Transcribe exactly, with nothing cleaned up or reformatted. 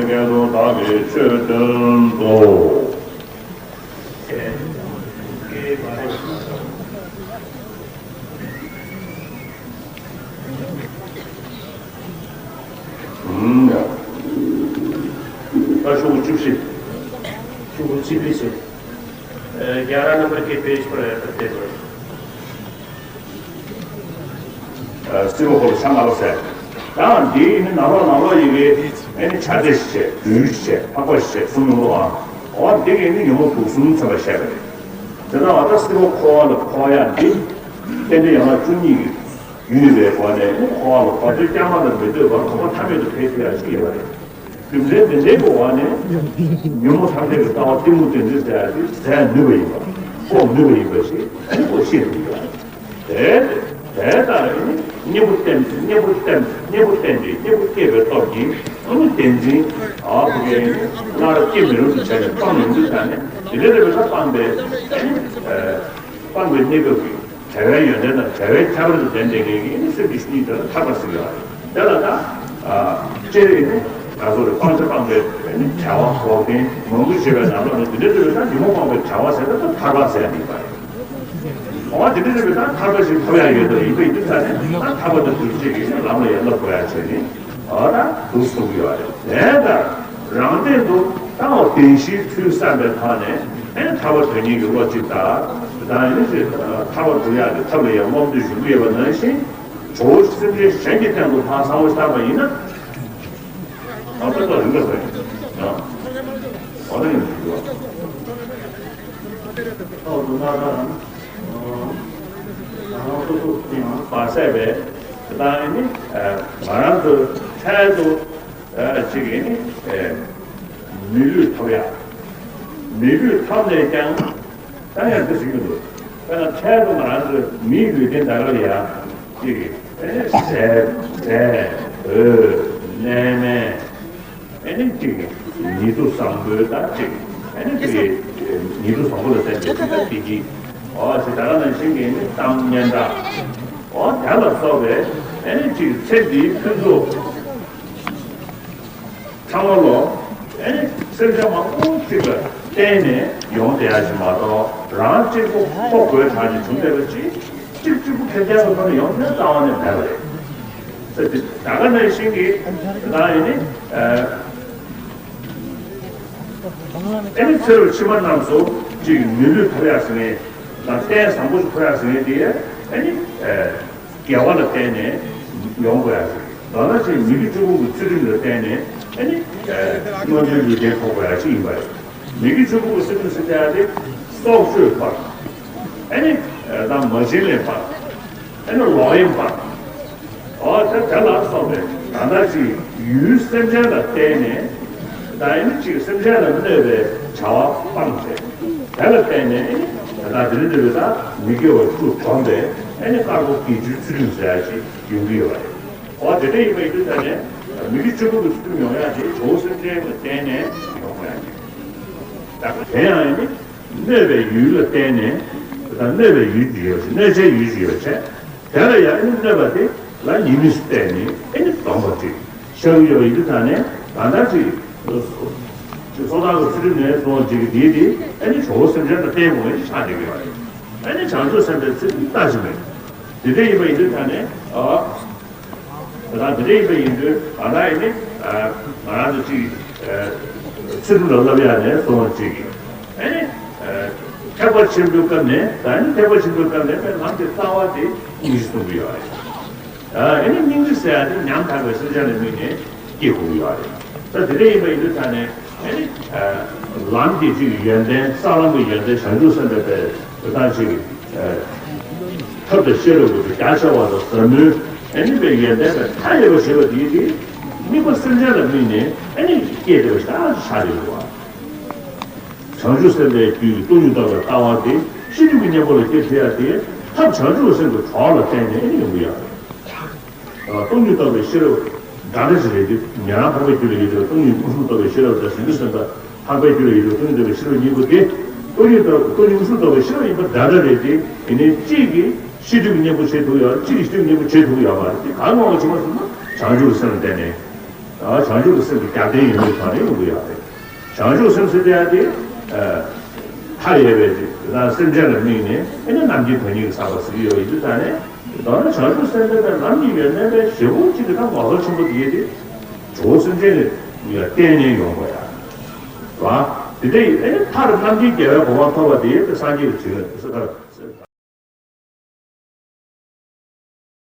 སྐད་དུ་བདག་གིས་ཆོས་སྟོན་ཏོ། ད་ཤོག་བུ་བཅུ་བཞི། ཤོག་བུ་བཅུ་བཞི། ཨ། རྒྱ་ར་ནམ་པར་གྱི་པེ་ཇི་པར་ཡོད་པ་དེ་བར། ཨ། སྲིད་པ་འཁོར་ལོ་ཆ་ལྔ་པ་ཟེར། ད་འདི་ནི་ནང་ལོགས་ནང་ལོགས་ཡི་གེ་ཨེ་ནི་ཕྱག་རྫས་ཤིག་བྱས། སྦྲུལ་ཞིག་བྱས། ཕག་པ་ཞིག་བྱས། གསུམ་ཡོང་ལོ་ཨ། འོ་འདི་གི་ནི་ཉོན་མོངས་དུག་གསུམ་ཚང་བ་བཤད་པ་རེད། དེ་ན་འོ་ད་སྲིད་པ་འཁོར་བ་ལ་འཁོར་ཡ་འདི་རྟེན་འབྲེལ་ཡན་ལག་བཅུ་གཉིས་ཀྱི་ཡུལ་ཡིན་པའི་སྒོ་ནས་ནི་འཁོར་བ་ལ་བར་དོའི་སྐྱེ་མ་ལ་མི་ལྟོས་པར་གོམ་པ་མཐའ་མེད་དུ་འཕེལ་ཐུབ་ཡ་ཞིག་ཡོད་པ་རེད། རྒྱུ་མཚན་འདི་འདྲའི་སྒོ་ནས་ཉོན་མོངས་ཐམས་ཅད་ཀྱི་ལྟ་བ་གཏི་མུག་དེ་འདྲ་ཟེར་ཡ་དེ་ཟད་ནུས་པ་ཡིན་པ། སྤོང་ནུས་པ་ཡིན་པ་ཞིག་ཁོ་ཤེས་ཐུབ་ཡོད། དེ་དེ་ལྟར་གཉེན་པོ་བསྟེན། གཉེན་པོ་བསྟེན། གཉེན་པོ་བསྟེན་ཏེ་གཉེན་པོ་སྐྱེས་པའི་སྟོབས་ཀྱིས་ཨ་ནི་བསྟན་འཛིན་ཨ་ཕ་གིའི་སྔར་སྐྱེ་མི་རུང་དུ་བྱས་ནས་སྤངས་ཡོང་དུས་ཙང་ནས་དེ་འདྲ་རེད་པས། ད་སྤངས་པའི་ཨ་ནི་སྤངས་པའི་གནས་སྐབས་ཀྱི་བྱ་བའི་ཡོན་ཏན་དང་བྱ་བའི་ཁྱད་པར་དུ་ལྡན་པའི་ངེས་ཀྱི་ཨ་ནི་སེམས་ཀྱི་གཤིས་དེ་ལ་ཐར་པ་ཟེར་གྱི་ཡོད་རེད། དེ་ལ་ད། ཨ། སྤྱིར་ནི་ང་ཚོ་ལ་སྤང་བྱ་སྤངས་པའི་ནི་བྱ་བ་འགོག་བདེན་མང་པོ་ཞེས་པའི་ནང་ལོགས་ནས་འདི་འདྲ་འདུག་ན་ཉོན་མོངས་སྤངས་པའི་བྱ་བ་ཟེར་ན་ད་ཐར་པ་ཟེར་ཡ་ཡིན་པ་རེད། འོ་དེ་འདྲ་འདུག་ན་ཐར་པ་ཞིག་ཐོབ་ཡ་ཡོད་དོ། ཡིན་པ་ཡིན་དུས་ཙང་ནས་ད་ཐར་པ་དང་སྒྲུབ་བྱེད་ཀྱི་ནི་ལམ་ལ་ཡར་བསླབ་དགོས་ཡ་བྱས་ནི་འོ་ད་འདུག་གསུང་གི་ཡོད་རེད། དེ་ལྟར་རང་སྟེང་དུ་ད་འོ་བདེན་བཞིའི་ཚུལ་བསམ་པའི་ཐོག་ནས་ཨེ་ཐར་པ་དོན་གཉེར་གྱི་བློ་གཅིག་དང་། ད་ཡིན་ནི་ཐར་པ་སྒྲུབ་ཡ་གི་ཐབས་ལ་ཡང་རྨོངས་དུས་བཞུགས་ཀྱི་ཡོད་པ་ནང་བཞིན། ཇོ་བོ་སེམས་ཅན་གཞན་གྱི་སྟེང་དུ་ཕར་གསང་བ་བཏབ་པ་ཡིན་ན། ཨ་ཏག་ཏག་རིག་པ་ཟེར་ཡང་། ཨ་ནི་ཡང་ཞུ་བ། ཐོག་ཏུ་ན་ད་རང་། རང་སོ་སོ་ཡང་མ་ཟད་པའི་ད་ནི་ང་རང་ཚོ་འཕྲལ་དུ་ཅིག་ཡིན་ནི་མི་ལུས་ཐོབ་ཡ། མི་ལུས་ཐོབ་ནས་ཀྱང་། ད་ཡང་འདི་ཞིག་ཡོད་འདུག་དཔེར་ན་འཕྲལ་དུ་ང་རང་ཚོའི་མིའི་ལུས་རྟེན་ད་ག་ལ་ཡ་གཅིག་གིས་ཨེ་ནི་ཟས་ཟས་འོད་གནས་མལ་ཨེ་ནི་གཅིག་གིས་ཉིད་དུ་བཟང་པོའི་ད་གཅིག་ཨེ་ནི་གཅིག་གིས་ཉིད་དུ་བཟང་པོ་ལ་བརྟེན་ཏེ་ད་བདེ་སྐྱིད་འོ་ཞེས་ད་ག་ནང་བཞིན་གྱི་ནི་གཏམ་སྙན་གྲགས་འོ་དེ་ལ་སོགས་པའི་ཨེ་ནི་གཅིག་ཚེ་འདིའི་ཕུན་ཚོགས། ཚང་མ་ལོ། ཨེ་ནི་སེམས་ཅན་མང་པོ་གཅིག་ལ་བརྟེན་ནས་ཡོང་བསྡད་ཡ་ཞིག་མ་གཏོགས་རང་གཅིག་པུ་ཁོ་དགོས་གྲགས་ཀྱི་བྱུང་བསྡད་པ་ཅིག་གཅིག་གཅིག་པུ་ཁེར་རྐྱང་དུ་ཕར་ཡོང་ཐུབ་རྩ་བ་ནས་མེད་པ་རེད། ད་དེ་ད་ག་ནང་བཞིན་གྱི་ད་ཡིན་ནི། ཨེ་ནི་ཚེ་རབས་ཕྱི་མ་རྣམས་སུ་གཅིག་མི་ལུས་ཐོབ་ཡ་ཟེར་ནས་དང་རྟེན་བཟང་པོ་ཞིག་ཐོབ་ཡ་ཟེར་ནས་དེ་ཨེ་ནི། དགེ་བ་ལ་བརྟེན་ནས་ཡོང་དགོས་ཡ་ཞིག་མདོར་ན་ཅིག་མི་དགེ་བཅུ་སྤོང་གི་ཚུལ་ཁྲིམས་ལ་བརྟེན་ནས་ཨེ་ནི། སྔོན་བྱོན་ལུས་རྟེན་ཐོབ་དགོས་ཡ་ཞིག་ཡིན་པ་རེད། མི་དགེ་བཅུ་སྤོང་གི་ཚུལ་ཁྲིམས་ཟེར་ཡ་དེ་སྲོག་གཅོད་པ། ཨེ་ནི། དང་མ་བྱིན་ལེན་པ། ཨེ་ནི་ལོག་གཡེམ་པ། འོ་དེ་དེ་ལ་སོགས་པའི་ད་ལྟ་ཅིག་ཡུལ་སེམས་ཅན་ལ་བརྟེན་ནས་ད་ཨེ་ནི་ཅིག་སེམས་ཅན་ལ་གནོད་པའི་བྱ་བ་སྤངས་ཏེ་དེ་ལ་བརྟེན་ནས་ཨེ་ནི་ད་ལྟ་དེ་རིང་འདི་ལོ་ད་མི་དགེ་བ་བཅུ་བསྡོམས་པས་ཨེ་ནི་དཀར་པོ་དགེ་བཅུའི་ཚུལ་ཁྲིམས་ཟེར་ཡ་ཅིག་ཡོང་གི་ཡོད་པ་རེད། འོ་དེ་འདྲ་ཡིན་པ་ཡིན་དུས་ད་ནས་མི་དགེ་བཅུ་སྤོང་གི་ཚུལ་ཁྲིམས་ཡོང་ཡ་དེ་ཇོ་བོ་སེམས་ཅན་ལ་བརྟེན་ནས་ཡོང་དགོས་ཡ་ཅིག་ད་དེ་ཡང་ཨེ་ནི། གནོད་པའི་ཡུལ་ལ་བརྟེན་ནས་ད་གནོད་པའི་ཡུལ་ཅིག་ཡོད་ཅིག་གནོད་བྱའི་ཡུལ་ཅིག་ཡོད་ཅིག་དེ་ལ་ཡང་གནོད་པ་དེ་ལ་ཡིད་མུས་སུ་བལྟས་ནས་ཨེ་ནི་སྡོམ་པ་ཅིག་བཞག་གི་ཡོད་པ་ཡིན་དུས་ད་ནས་ད་ལྟ་ཅིག་སོ་ཐར་གྱི་ཚུལ་ཁྲིམས་ནས་སོང་ཅིག་གི་དེའི་དེ་ཨེ་ནི་ཇོ་བོ་སེམས་ཅན་ལ་བརྟེན་དགོས་ངེས་ཆགས་བསྡད་ཀྱི་ཡོད་རེད། ཨེ་ནི་བྱང་ཆུབ་སེམས་དཔའི་ཚུལ་ཁྲིམས་ལྟ་ཞིག་མེད། དེ་འདྲ་ཡིན་པ་ཡིན་དུས་ད་ནས་ཨ། ད་ལྟ་དེ་འདྲ་ཡིན་པ་ཡིན་དུས་ད་ལྟ་ཡིན་ནི། ང་རང་ཚོ་གཅིག་ཚུལ་ཁྲིམས་ལ་བསླབ་ཡག་ནས་སོང་བ་གཅིག་གིས་ཨ་ནི། ཐེག་པ་ཆེན་པོའི་སྐབས་ནས་ད་ནི་ཐེག་པ་ཆེན་པོའི་སྐབས་ནས་པའི་ལམ་གྱི་རྩ་བ་དེ་གཉིས་གསུང་གི་ཡོད་རེད། ཨ་ནི་སྙིང་རྗེ་ཟེར་ཡག་དེ་ཉམ་ཐག་པའི་སེམས་ཅན་ལ་དམིགས་ནས་སྐྱེ་དགོས་ཀྱི་ཡོད་རེད། ད་དེ་འདྲ་ཡིན་པ་ཡིན་དུས་ད་ནི། ཨ་ནི། ལམ་གྱི་གཅིག་ཡོན་ཏན་ས་ལམ་གྱི་ཡོན་ཏན་བྱང་ཆུབ་སེམས་དཔའི་དཔེ་དེ་དག་ཅིག་ཐབས་དང་ཤེས་རབ་ཀྱི་རྒྱ་ཆེ་བ་དང་ཟབ་མོའི་ཨ་ནི་པའི་ཡོན་ཏན་དང་མཐའ་ཡས་པ་ཞེས་པ་དེ་དེ་དམིགས་པ་སེམས་ཅན་ལ་དམིགས་ནས་ཨ་ནི་སྐྱེས་བསྡད་པ་ཞིག་ཆགས་ཡོད་པ། བྱང་ཆུབ་སེམས་དཔའི་རྒྱུད་ཀྱི་སྟོང་ཉིད་རྟོགས་པའི་ལྟ་བ་དེ་ཤེས་རབ་ཀྱི་གཉེན་པོ་ལ་སྐྱེ་ཐུབ་ཡ་དེ་ཐབས་བྱང་ཆུབ་སེམས་ཀྱི་གྲོགས་ལ་བརྟེན་ནས་ཨ་ནི་ཡོང་གི་ཡོད་རེད། སྟོང་ཉིད་རྟོགས་པའི་ཤེས་རབ་འདྲ་འདྲ་ཞིག་རེད་དེ། ཉན་རང་འཕགས་པའི་རྒྱུད་ལ་ཡོད་པའི་སྟོང་ཉིད་མངོན་སུམ་རྟོགས་པའི་ཤེས་རབ་དང་བྱང་ཆུབ་སེམས་དཔའ་འཕགས་པའི་རྒྱུད་ལ་ཡོད་པའི་སྟོང་ཉིད་རྟོགས་པའི་ཤེས་རབ་གཉིས་པོ་དེ། སྟོང་ཉིད་རྟོགས་སྟོང་ཉིད་མངོན་སུམ་རྟོགས་པའི་ཤེས་རབ་ཡིན་པ་འདྲ་འདྲ་རེད་དེ། ཡིན་ནའི་གཅིག་གིས་ཤེས་སྒྲིབ་ཀྱི་གཉེན་པོ་བྱེད་ཐུབ་ཡོད། གཅིག་གིས་ཤེས་སྒྲིབ་གཉེན་པོ་བྱེད་ཐུབ་ཡོད་མ་རེད་དེ། གང་ངོ་མ་བྱུང་བ་ཟེར་ན་བྱང་ཆུབ་སེམས་ལ་བརྟེན་ནས། བྱང་ཆུབ་ཀྱི་སེམས་ཀྱི་རྒྱབ་རྟེན་ཡིན་པའི་ཐོག་ནས་ཡོང་གི་ཡོད་རེད། བྱང་ཆུབ་སེམས་ཟེར་དེ་ཡང་དེ། མཐའ་ཡས་པའི་དེ་དང་སེམས་ཅན་ལ་དམིགས་ནས་ཨེ་ནི་རྣམ་མཁྱེན་དོན་གཉིས་ཀྱི་ཟབ་པ་ཟེར་གྱི་ཡོད་པ་ཡིན་དུས་ཙང་ནས། མདོར་ན་བྱང་ཆུབ་སེམས་དཔའ་དང་ནམ་ཡིན་པའི་གནས་པའི་བཞི་པོ་གཅིག་གི་ད་ངོ་མཚར་ཆེན་པོ་དེ་ཡོད་དེ། གྲོགས་སེམས་ཅན་ལ་བརྟེན་ནས་ཡོང་བ་ཡ། རེད་བ། དེ་དེ་ཨེ་ནི་མཐར་རྣམ་མཁྱེན་རྒྱལ་བའི་གོ་འཕང་ཐོབ་པ་དེ་ཡོད་དེ་སངས་རྒྱས་ཀྱི་བྱིན་རླབས་ཟེར་ག